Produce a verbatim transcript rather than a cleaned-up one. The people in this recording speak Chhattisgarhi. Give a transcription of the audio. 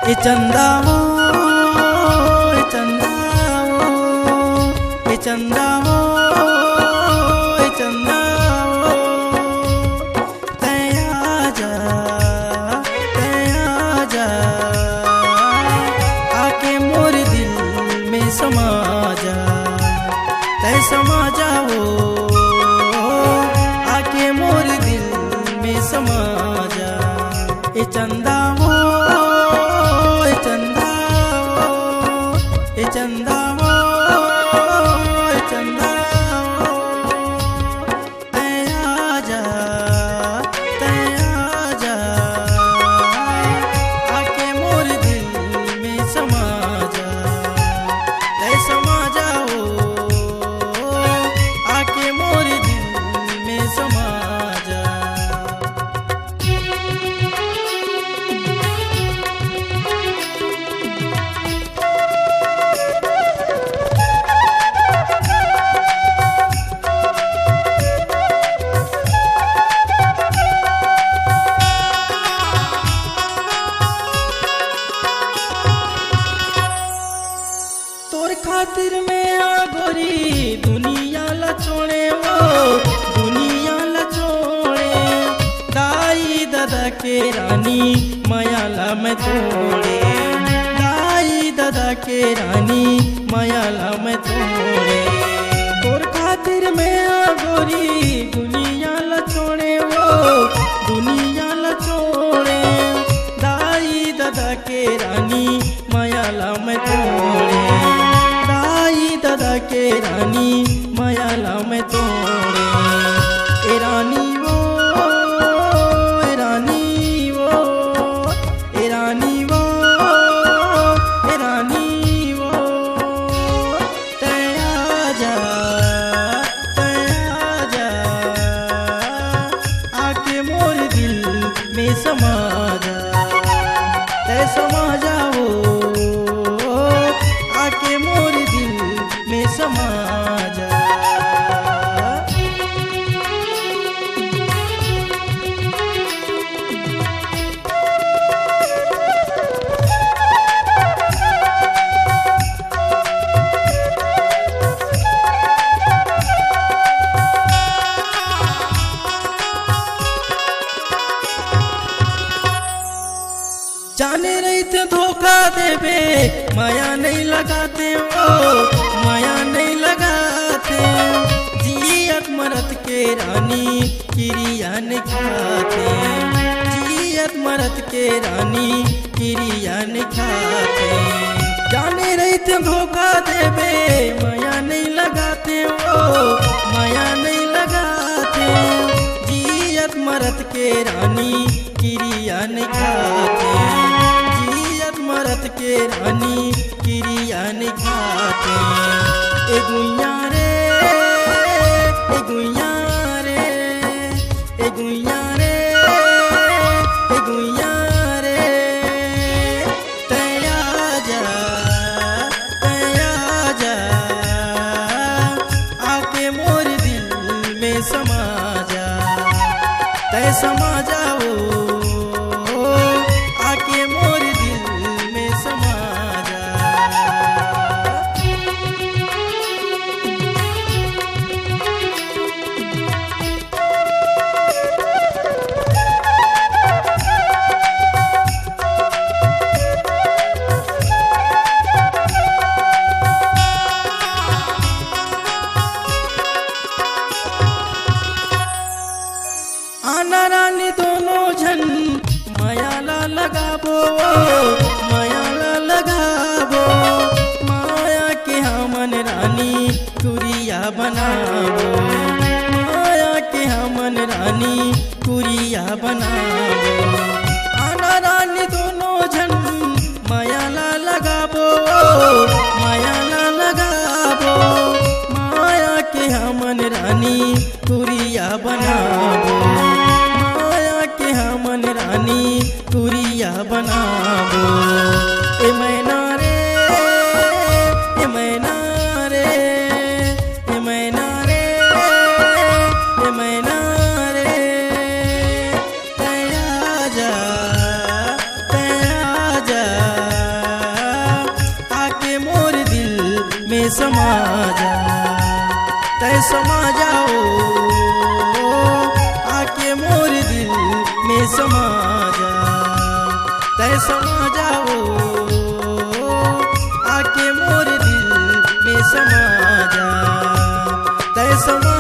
ए चंदा वो, ए चंदा वो, ए चंदा वो, ए चंदा वो, तै आजा, तै आजा, आके मोर दिल में समा जा, तै समा जा वो, आके मोर दिल में समा जा। ए चंदा वो, ए चंदा वो, ए चंदा वो, ए चंदा वो, तै आजा, तै आजा, आके मोर दिल में समा जा, तै समा जा वो, आके मोर दिल में समा जा। तोर खातिर मैं आ गोरी दुनिया ला छोड़े वो, दुनिया ला छोड़े। दाई ददा के रानी मया ला मैं तोड़े, दाई ददा के रानी मया ला मैं तोड़े। तोर खातिर मैं आ गोरी दुनिया ला छोड़े वो, दुनिया ला छोड़े। दाई ददा के रानी मया ला मैं तोड़े, दाई ददा के रानी मया ला मैं तोड़े। ए रानी वो, ए रानी वो, ए रानी वो, ए रानी वो, तै आजा, तै आजा, आके मोर दिल में समा जा, तै समा जा वो, आके मोर दिल में समा जा। जाने रहिते धोखा देबे, मया नहीं लगाते वो, मया नहीं लगाते। जियत मरत के रानी किरिया नहीं खाते, जियत मरत के रानी किरिया नहीं खाते। जाने रहिते धोखा देबे, मया नहीं लगाते वो, मया नहीं लगाते। जियत मरत के रानी किरिया नहीं खाते, जियत मरत के रानी किरिया नहीं खाते। ए गुइया रे, ए गुइया रे, ए गुइया रे, ए गुइया रे, तै आजा, तै आजा, आके मोर दिल में समा जा, तै समा जा वो, आके मोर दिल में समा जा। आना रानी दोनों झन मया ला लगाबो, मया ला लगाबो। मया के हमन रानी कुरिया बनाबो, मया के हमन रानी कुरिया बनाबो। आना रानी दोनों झन मया ला लगाबो, मया ला लगाबो। मया के हमन रानी कुरिया बनाबो, मया के हमन रानी कुरिया बनाबो। ए मैना रे, ए मैना रे, ए मैना रे, ए मैना रे, तै आजा, तै आजा, समा जाओ, आके मोर दिल में समा जा, तै समा जाओ, आके मोर दिल में समा जा, तै समा